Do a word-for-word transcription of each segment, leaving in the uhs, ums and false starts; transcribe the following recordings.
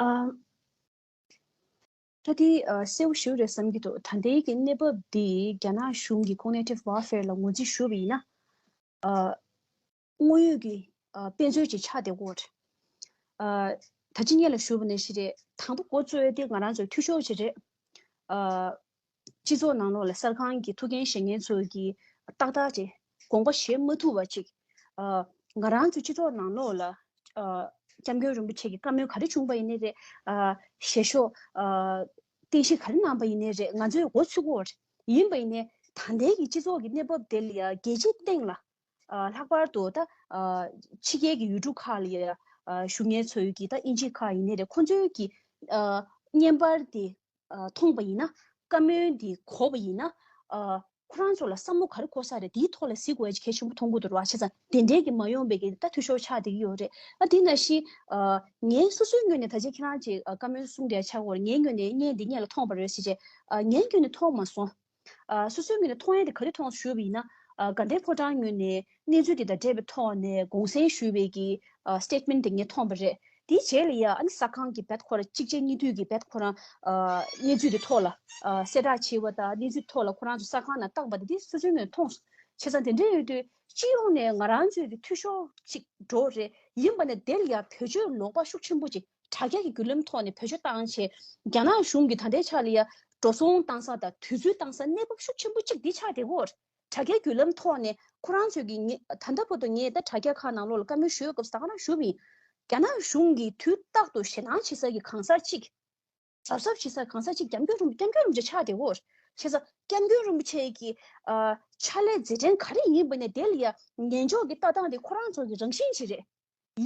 ཨ། ད་དེ་ཨ་གསལ་པོ་ཞེ་པོ་རེད་བསམ་གྱི་འདུག་ད་ལྟའི་གི་གནས་བབ་འདི་རྒྱ་ནག་གཞུང་གི་cognitive warfare ལ་ངོས་འཛིན་ཞུས་པ་ཡིན་ན། ཨ། དངོས་ཡོད་ཀྱི་ཨ་དཔེ་མཚོན་ཅིག་ཆགས་བསྡད་ཀྱི་ཡོད་རེད། ཨ། ད་ཅི་སྔོན་ལ་ཞུས་པ་ནང་བཞིན་རེད། དང་པོ་འགོ་བཙུགས་ཡ་དེ་ང་རང་ཚོའི་འཐུས་ཤོར་ཅིག་རེད། ཨ། སྤྱི་ཚོགས་ནང་ལོགས་ལ་གསར་ཁང་གི་ཐུགས་འགན་བཞེས་མཁན་ཚོ་གིས་ཏག་ཏག་ཅིག་དགོངས་པ་བཞེས་མ་ཐུབ་པ་ཅིག་ཨ། ང་རང་ཚོའི་སྤྱི་ཚོགས་ནང་ལོགས་ལ་ཨ། སྐྱབས་མགོན་རིན་པོ་ཆེ་གི་བཀའ་མོལ་ག་རེ་བྱུང་པ་ཡིན་ནའི་རེད། ཨ། བཞེས་ཕྱོགས་ཨ། རྟེན་གཞི་ག་རེ་གནང་པ་ཡིན་ནའི་རེད། ང་ཚོས་འགོ་ཚུགས་ཀྱི་ཡོད་རེད། ཡིན་པ་ཡིན་ནའི་ད་ལྟའི་གི་སྤྱི་ཚོགས་ཀྱི་གནས་བབ་དེ་ལ་ཡ་རྒྱལ་སྤྱིའི་སྟེང་ལ་ཨ། ལྷག་པར་དུ་ད་ཨ། ཕྱི་རྒྱལ་གྱི་ཡུལ་གྲུ་ཁག་ལ་ཡ་ཨ། བཞུགས་མཁན་ཚོའི་གི་ད་དབྱིན་ཇི་ཁག་ཡིན་ནའི་རེད། ཁོང་ཚོའི་གི་ཨ། བརྙན་པར་དེ་ཨ། མཐོང་པ་ཡིན་ན། བཀའ་མོལ་འདི་གོ་བ་ཡིན་ན། ཨ། ཁོ་རང་ཚོ་ལ་བསམ་བློ་ག་རེ་འཁོར་ས་རེད། དེའི་ཐོག་ལ་གཟིགས་དགོས་ཡ་གལ་ཆེན་པོ་མཐོང་གི་འདུག་ར། བྱས་ཙང་དེ་འདྲའི་གི་མ་ཡོང་པའི་གི་ད་འཐུས་ཤོར་ཆགས་བསྡད་ཀྱི་ཡོད་རེད། ཨ། དེ་ནང་བཞིན་ཨ། ངའི་སོ་སོའི་ངོས་ནས་ད་ཆ་ཁྱེད་རང་ཅིག་ཨ། བཀའ་མོལ་གསུང་བསྡད་ཆགས་ཀྱི་ཡོད་རེད། ངའི་ངོས་ནས་བརྙན་འདི་སྔོན་ལ་མཐོང་བ་རེད་ཟེར་བྱས། ཨ། ངའི་ངོས་ནས་མཐོང་མ་སོང་། ཨ། སོ་སོའི་ངོས་ནས་མཐོང་ཡ་དེ་ག་རེ་མཐོང་ཞུས་པ་ཡིན་ན། ཨ། དགའ་ལྡན་ཕོ་བྲང་ངོས་ནས་གནས་ཚུལ་དེ་དང་འབྲེལ་བའི་ཐོག་ནས་དགོངས་སེལ་ཞུས་པའི་གི་ཨ། statement དེ་ངས་མཐོང་བ་རེད། དེའི་རྗེས་ལ་ཡ་ཨ་ནི་གསར་ཁང་གི་བེད་ཁོ་རང་གཅིག་རྗེས་གཉིས་མཐུད་ཀྱི་བེད་ཁོ་རང་ཨ། གནས་ཚུལ་དེ་ཐོག་ལ་ཨ། གསལ་བསྒྲགས་བྱས་པ་དང་། གནས་ཚུལ་ཐོག་ལ་ཁོ་རང་ཚོ་གསར་ཁང་ནང་བཏང་པ་དེ་དེ་སོ་སོའི་ངོས་མཐོང་སོང་། བྱས་ཙང་དེ་འདྲ་ཡོད་དུས་སྤྱི་ཡོངས་ནས་ང་རང་ཚོའི་གི་འཐུས་ཤོར་ཅིག་འགྲོ་རེད། ཡིན་པ་ནས་དེ་ལ་ཡ་བེད་སྤྱོད་ལོག་པ་ཤུགས་ཆེན་པོ་ཅིག་དྲ་རྒྱ་གི་བརྒྱུད་ལམ་ཐོག་ནས་བེད་སྤྱོད་བཏང་བྱས། རྒྱ་ནག་གཞུང་གི་ད་ལྟའི་ཆ་ལ་ཡ་འགྲོ་སོང་བཏང་ས་དང་དུས་ཚོད་བཏང་ས་གནས་བབ་ཤུགས་ཆེན་པོ་ཅིག་འདི་ཆགས་བསྡད་ཀྱི་ཡོད་རེད། དྲ་རྒྱའི་བརྒྱུད་ལམ་ཐོག་ནས་ཁོ་རང་ཚོས་ཀྱི་ངེ་ད་ལྟ་བར་དུ་ངས་ད་དྲ་རྒྱ་ཁག་ནང་ལོགས་ལ་བཀའ་མོལ་ཞུ་ཡོད་སྐབས་སུ་ད་ག་རང་ཞུ་བ་ཡིན། རྒྱ་ནག་གཞུང་གིས་དུས་རྟག་ཏུ་ཞེད་སྣང་བྱེད་ས་ཀྱི་གང་ཟག་ཅིག་གཟབ་གཟབ་བྱེད་ས་གང་ཟག་ཅིག་སྐྱབས་མགོན་རིན་པོ་སྐྱབས་མགོན་རིན་པོ་ཆེ་ཆགས་བསྡད་ཡོད་རེད། བྱས་ཙང་སྐྱབས་མགོན་རིན་པོ་ཆེ་གི་ཨ་ཕྱག་ལས་མཛད་འཕྲིན་ག་རེ་ཡིན་པ་ནས་དེ་ལ་ཡ་ཉན་འཇོག་གི་ལྟ་སྟངས་དེ་ཁོ་རང་ཚོ་གི་རང་བཞིན་ཅིག་རེད།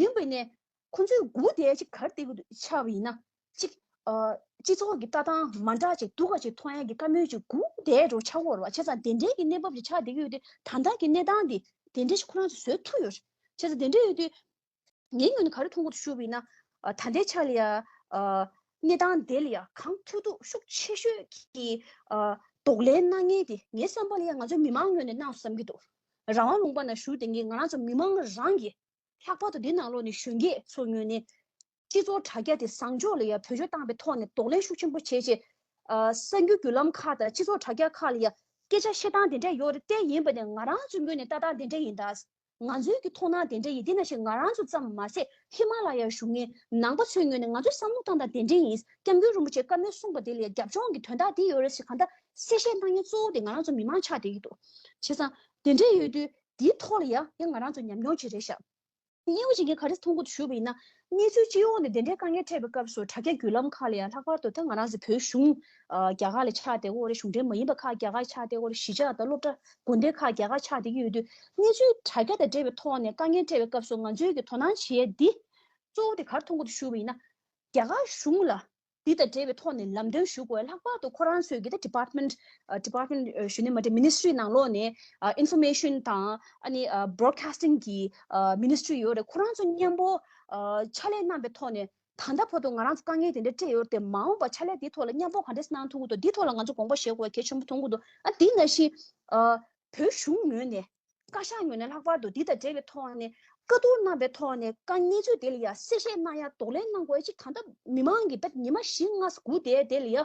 ཡིན་པ་ནས་ཁོ་ཚོས་སྒུག་བསྡད་ཅིག་ག་རེ་བསྡད་ཀྱི་འདུག་ཆགས་པ་ཡིན་ན། གཅིག་ཨ། སྤྱི་ཚོགས་ཀྱི་ལྟ་སྟངས་མ་འདྲ་ཅིག་སྡུག་ག་ཅིག་མཐོང་ཡ་གི་བཀའ་མོལ་ཅིག་སྒུག་བསྡད་འགྲོ་ཆགས་ཀྱི་ཡོད་རེད་བ། བྱས་ཙང་དེ་འདྲའི་གི་གནས་བབ་ཅིག་ཆགས་བསྡད་ཀྱི་ཡོད་དུས་ད་ལྟ་གི་གནས་སྟངས་འདི་དེ་འདྲ་ཞིག་ཁོ་རང་ཚོ་བཟོ་ཐུབ་ཡོད་རེད། བྱས་ཙང་དེ་འདྲ་ཡོད་དུས་ངའི་ངོས་ནས་ག་རེ་མཐོང་གི་འདུག་ཞུས་པ་ཡིན་ན། ཨ། ད་ལྟའི་ཆ་ལ་ཡ། ཨ། གནས་སྟངས་དེ་ལ་ཡ་གང་ཐུབ་ཐུབ་ཤུགས་ཆེ་ཤོས་ཀྱི་ཨ། གདོང་ལེན་གནང་མཁན་དེ་ངའི་བསམ་པ་ལ་ཡ་ང་ཚོ་མི་མང་ངོས་ནས་གནང་བསམ་གྱི་འདུག་རང་དབང་ལུང་པ་ནང་བཞུགས་བསྡད་མཁན་ང་རང་ཚོ་མི་མང་རང་གི། ལྷག་པར་དུ་འདི་ནང་ལོགས་ནས་གཞོན་སྐྱེས་ཚོ་ངོས་ནས་སྤྱི་ཚོགས་དྲ་རྒྱ་དེ་བཟང་ཕྱོགས་ལ་ཡ་བེད་སྤྱོད་བཏང་པའི་ཐོག་ནས་གདོང་ལེན་ཤུགས་ཆེན་པོ་བྱས་བྱས། ཨ། གསར་འགྱུར་བརྒྱུད་ལམ་ཁག་དང་སྤྱི་ཚོགས་དྲ་རྒྱ་ཁག་ལ་ཡ་སྐད་ཆ་བཤད་སྟངས་དེ་འདྲ་ཡོད་རེད་དེ། ཡིན་པ་ནས་ང་རང་ཚོའི་ངོས་ནས་ལྟ་སྟངས་དེ་འདྲ་ཡིན་ད། ང་ཚོའི་གི་མཐོང་སྣང་དེ་འདྲ་ཡིན། དེ་ནང་བཞིན་ང་རང་ཚོ་ཙམ་མ་ཟད་ཧི་མ་ལ་ཡར་བཞུགས་མཁན་ནང་པ་ཚོའི་ངོས་ནས་ང་ཚོའི་བསམ་བློ་བཏང་སྟངས་དེ་འདྲ་ཡིན། སྐྱབས་མགོན་རིན་པོ་ཆེས་བཀའ་མོལ་གསུངས་པ་དེ་ལ་ཡ་རྒྱབ་ལྗོངས་ཀྱི་དོན་དག་དེ་ཡོད་རེད་ཟེར་གང་ལྟར་གསལ་བཤད་གནང་མཁན་གཙོ་བོ་དེ་ང་རང་ཚོ་མི་མང་ཆགས་བསྡད་ཀྱི་འདུག་བྱས་ཙང་དེ་འདྲ་ཡོད་དུས། དེའི་ཐོག་ལ་ཡང་ཡང་ང་རང་ཚོ་ཉམས་མྱོང་ཅིག་རེད་ཤག་གཉིས་པ་ཅིག་གིས་ག་རེ་མཐོང་གི་འདུག་ཞུས་པ་ཡིན་ན། གནས་ཚུལ་སྤྱི་ཡོངས་ནས་དེ་འདྲའི་དཀའ་ངལ་འཕྲད་པའི་སྐབས་སུ་དྲ་རྒྱ་བརྒྱུད་ལམ་ཁག་ལ་ཡང་ལྷག་པར་དུ་ད་ང་རང་ཚོ་བོད་གཞུང་ཨ་རྒྱ་གར་ལ་ཆགས་བསྡད་ཡོད་རེད། གཞུང་འབྲེལ་མ་ཡིན་པ་ཁག་རྒྱ་གར་ཆགས་བསྡད་ཡོད་རེད། གཞིས་ཆགས་དང་སློབ་གྲྭ་དགོན་སྡེ་ཁག་རྒྱ་གར་ཆགས་བསྡད་ཀྱི་ཡོད་དུས། གནས་ཚུལ་དྲ་རྒྱ་དང་འབྲེལ་བའི་ཐོག་ནས་དཀའ་ངལ་འཕྲད་པའི་སྐབས་སུ་ང་ཚོའི་གི་དོ་སྣང་བྱེད་ཡས་འདི་གཙོ་བོ་དེ་ག་རེ་མཐོང་གི་འདུག་ཞུས་པ་ཡིན་ན། རྒྱ་གར་གཞུང་ལ། འདི་དང་འབྲེལ་བའི་ཐོག་ནས་ལམ་སྟོན་ཞུ་དགོས། ལྷག་པར་དུ་ཁོ་རང་ཚོའི་གི་ད་department ཨ་department ཨ་ཞུ་ནི་མ་རེད། ministry ནང་ལོགས་ནས་ཨ་information དང་ཨ་ནི་ཨ་broadcasting གི་ཨ་ministry ཡོད་རེད། ཁོ་རང་ཚོ་མཉམ་པོ་ཨ་ཕྱག་ལས་གནང་པའི་ཐོག་ནས་ད་ལྟ་བར་དུ་ང་རང་ཚོ་དཀའ་ངལ་དེ་འདྲ་འཕྲད་ཡོད་རེད་དེ། མ་འོངས་པ་ཕྱག་ལས་དེའི་ཐོག་ལ་མཉམ་པོ་ག་འདྲས་གནང་ཐུབ་ཀྱི་འདུག་འདིའི་ཐོག་ལ་ང་ཚོ་དགོངས་པ་བཞེས་དགོས་གལ་ཆེན་པོ་མཐོང་གི་འདུག་ཨ་དེ་ནང་བཞིན་ཨ་བོད་གཞུང་ངོས་ནས། བཀའ་ཤག་ངོས་ནས་ལྷག་པར་དུ་འདི་དང་འབྲེལ་བའི་ཐོག་ནས་བཀའ་བསྡུར་གནང་པའི་ཐོག་ནས་ག་གནས་ཚུལ་དེ་ལ་ཡ་གསལ་བཤད་གནང་ཡ་གདོང་ལེན་གནང་དགོས་ཅིག་གང་ལྟར་མི་མང་གིས་ད་ཉི་མ་བཞི་ལྔ་སྒུག་བསྡད་དེ་ལ་ཡ་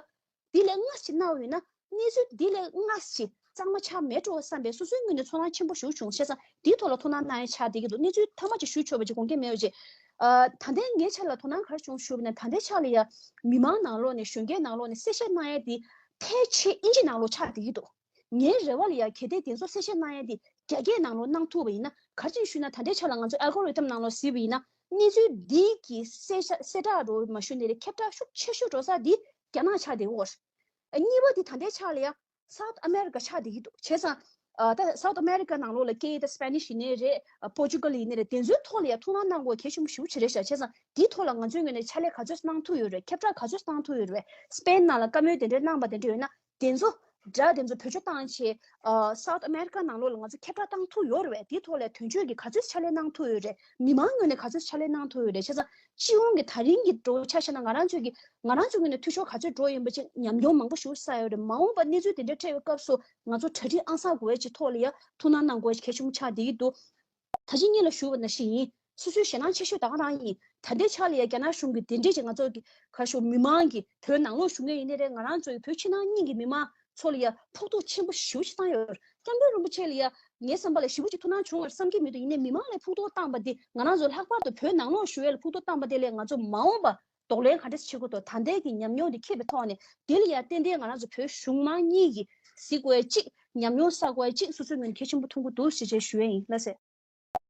འདི་ལས་སྔ་ཞིག་གནང་བ་ཡིན་ན། གནས་ཚུལ་འདི་ལས་སྔ་ཞིག་གཙང་མ་ཆགས་མེད་འགྲོ་བསམ་པའི་སོ་སོའི་ངོས་ནས་ཚོར་སྣང་ཆེན་པོ་ཞིག་བྱུང་། བྱས་ཙང་འདིའི་ཐོག་ལ་ཐུགས་སྣང་གནང་ཡ་ཆགས་བསྡད་ཀྱི་འདུག་གནས་ཚུལ་མཐའ་མ་ཅིག་ཞུ་ཆོག་པ་ཅིག་དགོངས་འགལ་མེད་པ་ཅིག་ཨ་ད་ལྟའི་ངའི་ཆ་ལ་དོ་སྣང་ག་རེ་བྱུང་ཞུས་པ་ན། ད་ལྟའི་ཆ་ལ་ཡ་མི་མང་ནང་ལོགས་ནས་གཞོན་སྐྱེས་ནང་ལོགས་ནས་གསལ་བཤད་གནང་ཡ་འདི་ཕལ་ཆེར་དབྱིན་ཇི་ནང་ལོགས་ཆགས་བསྡད་ཀྱི་འདུག་ངའི་རེ་བ་ལ་ཡ་གལ་ཏེ་དེ་ཚོ་གསལ་བཤད་གནང་ཡ་དེ་རྒྱ་སྐད་ནང་ལོགས་གནང་ཐུབ་པ་ཡིན་ན། ག་རེ་བྱས་ཞུས་ན། ད་ལྟའི་ཆ་ལ་ང་ཚོ་algorithm ནང་ལོགས་གཟིགས་པ་ཡིན་ན། གནས་ཚུལ་འདི་གི་གསལ་ཆ་གསལ་བསྒྲགས་འགྲོ་མ་ཞུ་ནས་རེད། ཁྱབ་བསྒྲགས་ཤུགས་ཆེ་ཤོས་འགྲོ་ས་འདི་རྒྱ་ནག་ཆགས་བསྡད་ཡོད་རེད། གཉིས་པ་འདི་ད་ལྟའི་ཆ་ལ་ཡ་South America ཆགས་བསྡད་ཀྱི་འདུག་བྱས་ཙང་ཨ་ད་South America ནང་ལོགས་ལ་སྐད་ཡིག་ད་Spanish ཡིན་ནའི་རེད། ཨ་Portugal ཡིན་ནའི་རེད། དེ་ཚོའི་ཐོག་ལ་ཡ་ཐུགས་སྣང་གནང་དགོས་གལ་ཆེན་པོ་ཞེ་པོ་ཅིག་རེད་ཤག་བྱས་ཙང་འདིའི་ཐོག་ལ་ང་ཚོའི་ངོས་ནས་ཕྱག་ལས་ག་ཚོད་གནང་ཐུབ་ཡོད་རེད། ཁྱབ་བསྒྲགས་ག་ཚོད་གནང་ཐུབ་ཡོད་རེད། སྤེན་ནང་ལ་བཀའ་མོལ་དེ་འདྲ་གནང་པ་དེ་འདྲ་ཡོད་ན། དེ་ཚོ་སྒྲ་དེ་ཚོ་བེད་སྤྱོད་བཏང་བྱས་ཨ་South America ནང་ལོགས་ལ་ང་ཚོ་ཁྱབ་བསྒྲགས་བཏང་ཐུབ་ཡོད་རེད་བས། དེའི་ཐོག་ལ་དོན་གཅོད་ཀྱིས་ག་ཚོད་ཕྱག་ལས་གནང་ཐུབ་ཡོད་རེད། མི་མང་ངོས་ནས་ག་ཚོད་ཕྱག་ལས་གནང་ཐུབ་ཡོད་རེད། བྱས་ཙང་སྤྱི་ཡོངས་ཀྱི་ད་རིང་གི་འགྲོ་ཆ་བཞག་ན། ང་རང་ཚོའི་གི་ང་རང་ཚོའི་ངོས་ནས་འཐུས་ཤོར་ག་ཚོད་འགྲོ་ཡིན་པ་ཅིག་ཉམས་མྱོང་མང་པོ་ཞིག་བསགས་ཡོད་རེད། མ་འོངས་པ་གནས་ཚུལ་དེ་འདྲ་འཕྲད་པའི་སྐབས་སུ་ང་ཚོ་གྲ་སྒྲིག་ཨང་གསར་དགོས་ཡ་ཅིག་ཐོག་ལ་ཡ་ཐུགས་སྣང་གནང་དགོས་ཡ་ཅིག་གལ་ཆེན་པོ་ཆགས་བསྡད་ཀྱི་འདུག་ད་ཅི་སྔོན་ལ་ཞུས་པ་ནང་བཞིན་ཡིན། སོ་སོའི་ཞེད་སྣང་ཆེ་ཤོས་ད་ག་རང་ཡིན། ད་ལྟའི་ཆ་ལ་ཡ་རྒྱ་ནག་གཞུང་གིས་དེ་འདྲས་ཀྱི་ང་ཚོ་གི་ག་ཤོག་མི་མང་གི་བོད་ནང་ལོགས་བཞུགས་མཁན་ཡིན་ནའི་རེད། ང་རང་ཚོ་ཡི་བོད་ཕྱི་ནང་གཉིས་ཀྱི་མི་མང་ཚོ་ལ་ཡ་ཕོག་ཐུག་ཆེན་པོ་ཞེ་པོ་ཅིག་བཏང་ཡོད་རེད། སྐྱབས་མགོན་རིན་པོ་ཆེ་ལ་ཡ་ངའི་བསམ་པ་ལ་ཞེ་པོ་ཅིག་ཐུགས་སྣང་བྱུང་བར་བསམ་གྱི་མི་འདུག་ཡིན་ནའི་མི་མང་ལ་ཕོག་ཐུག་བཏང་པ་དེ། ང་རང་ཚོ་ལྷག་པར་དུ་བོད་ནང་ལོགས་བཞུགས་ཡས་ལ་ཕོག་ཐུག་བཏང་པ་དེ་ལས་ང་ཚོ་མ་འོངས་པ་གདོང་ལེན་ག་འདྲས་བྱེད་དགོས་འདུག་ད་ལྟའི་གི་ཉམས་མྱོང་དེ་འཁྱེར་བའི་ཐོག་ནས། དེ་ལ་ཡ་ཏན་ཏན་ང་རང་ཚོ་བོད་གཞུང་མང་གཉིས་ཀྱིས་གཟིགས་དགོས་ཡ་གཅིག་ཉམས་མྱོང་བསགས་དགོས་ཡ་གཅིག་སོ་སོའི་ངོས་ནས་གལ་ཆེན་པོ་མཐོང་གི་འདུག་ཞེས་བྱས་ཞུ་ཡས་ཡིན། ལགས་སེ།